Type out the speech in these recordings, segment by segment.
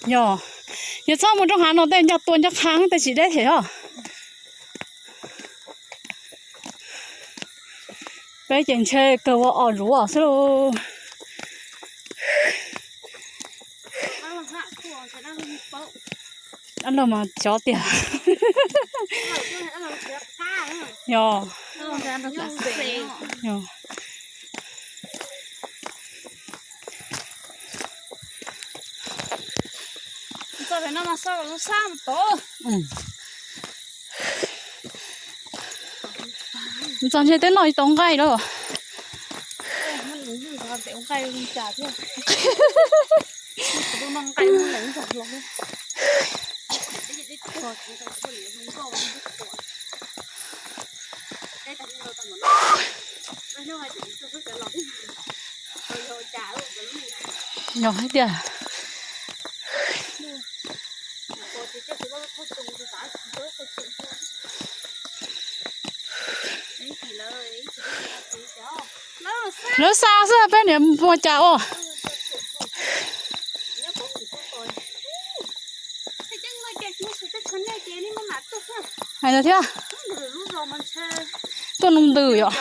Yog, yog txhob mus rau hav no tej nco tua nco qha tej tsis deb thiab os. Peb ces ntshe kawg ua os zuv xwb lauj. Dab laug mas xyov tiag. Yog. Yog. Txog ntshe twb noj tsis tau nqaij lawm. Yog hais tias lawv xa xwb peb niam muag cas ua. Hais no thiab. Tuaj noo ntws yom.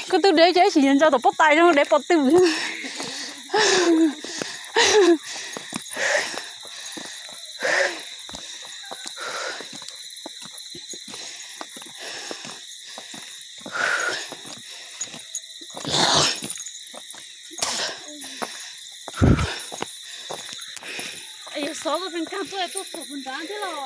Koj twb dev ces ib sim nco tom pob tais zoo dev pom twg. Yog xov tus pheej kag tuaj tuaj txog puag nrad thiab los.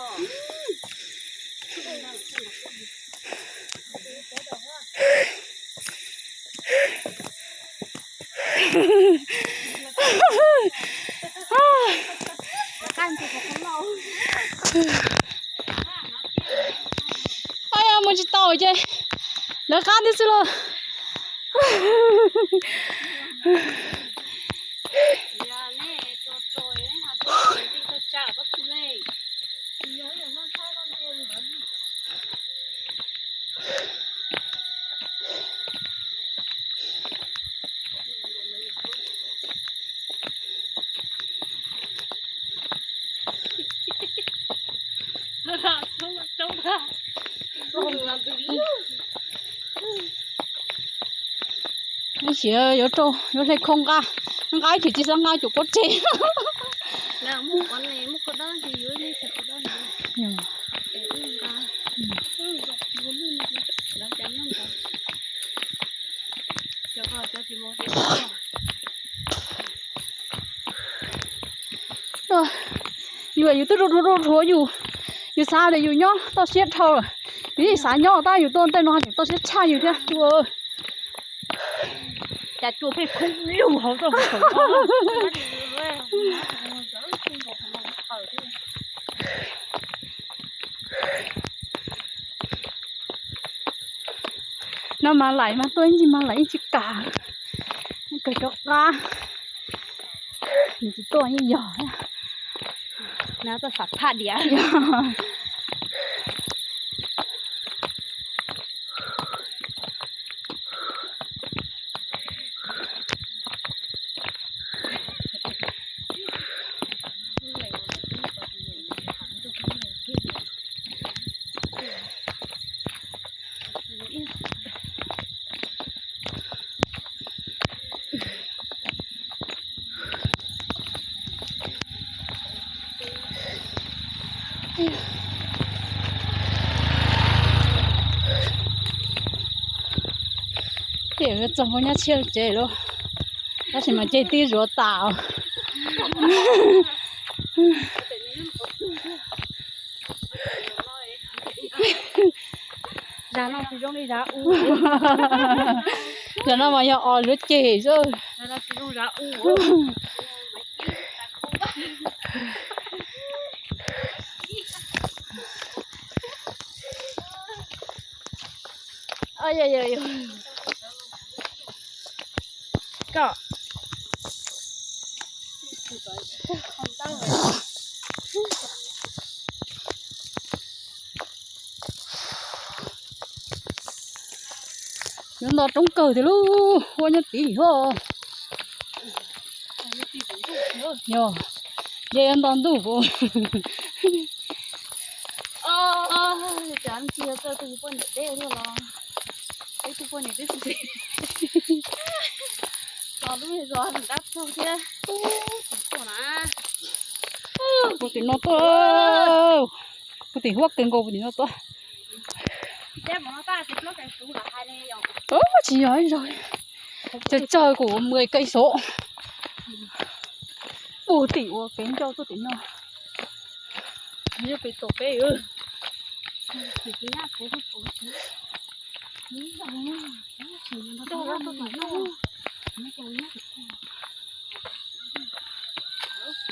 Mus tsis tau ces lawv qab thiab xwb lauj. Ib sim yuav rau yuav hle khau nqa, nqa ib chim tsis xav nqa cuam pob tseg. Yus yus twb ruam ruam ruam yus, yus xav tias yus nyob toj siab dhau lawm, yus yeej xav nyob tab yus tuaj ntej no tseem toj siab tshaj yus thiab. Cas cua pheej khoob lug hauv rau hauv. No mas laim mas tuaj ib ncig mas laim ib tsis kam, kawg cov qab, nws tsis tuaj yeej yog. Na tuaj xam phaj diam. Tiam txog puas nyab tshiab tsev lawm, tab sis mas ceg tib zuav tas. Zag no tsis zoo li zag u. Zag no mas yog os zuav ceg xwb. Koj Nto roob kawg tiag lub, ua nyob tid hos. Yog, nce nto ntuj puas. Cov ntsia txawj tus poj niam deb luaj los, peb tus poj niam twb xis xis. Tso lub zos ntab tsaug thiab. Puag tim no tuaj, puag tim huab kawg nkaus puag tim no tuaj. Ub, tsis yog ib zaug, tsawg tsawg kuv ua mười cây số. Puag tim ua kev ncauj tuaj tim no. Yog pem tom peb.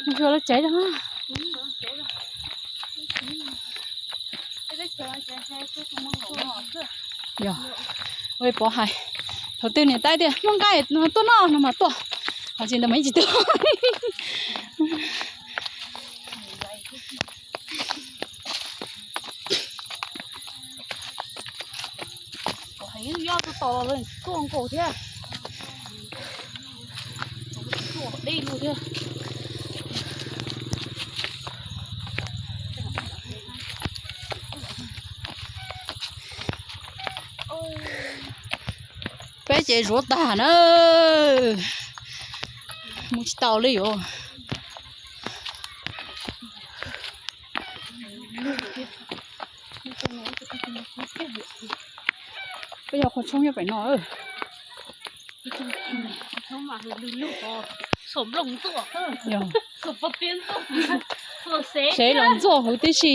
Mus xyuas lawv tsev zoo. Yog, ua pov hais, thaum twg niam tais tias muaj nqaij tuaj noj no mas tuaj, ho tsis ntawd mas yeej tsis tuaj. Kom heev, yog tus tos los lawv tuaj nkaus thiab. Tuaj deb lug thiab. Peb ces zuav tag na, mus tsis tau li yuav. Peb yog qhov tshoob nyob pem no. Yog. Sev los ntxuaj huv tib si.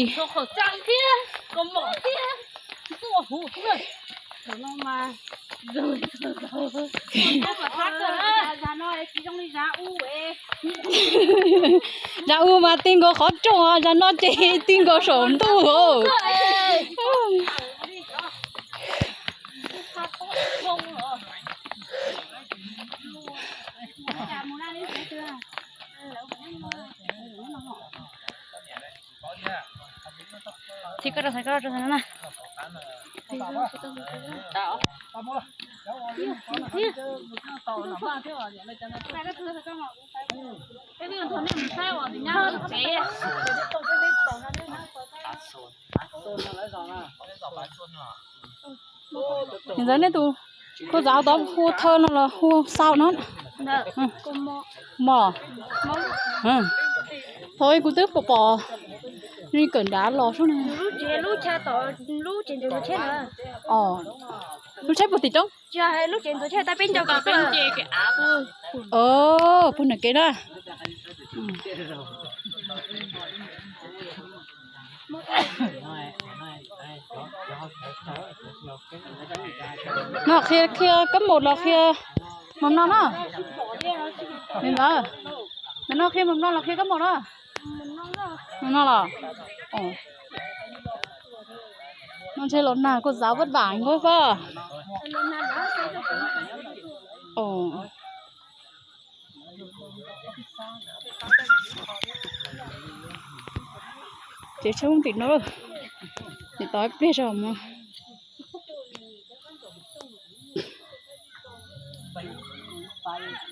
Zaj ub mas ti nkaus qhov rooj, zaj no ces ti nkaus saum ntuj. Txhib koj rau, txhib koj rau na. Ntawd nej tus kua zav tod hu thawj no los hu xau no? Mos. Thaum kuv twb pom pom li kawm nrad los sub na. Lub tsheb puag tim roob. Puag nram kev na. No qhia, qhia kab mus los qhia mos no na. Ntawm no qhia mos no los qhia kab mus na? Mos no los? No ntshe los nag kua zav vaj dam nkaus pab. Ces tsheb tim no, niam tais pliag zog mas.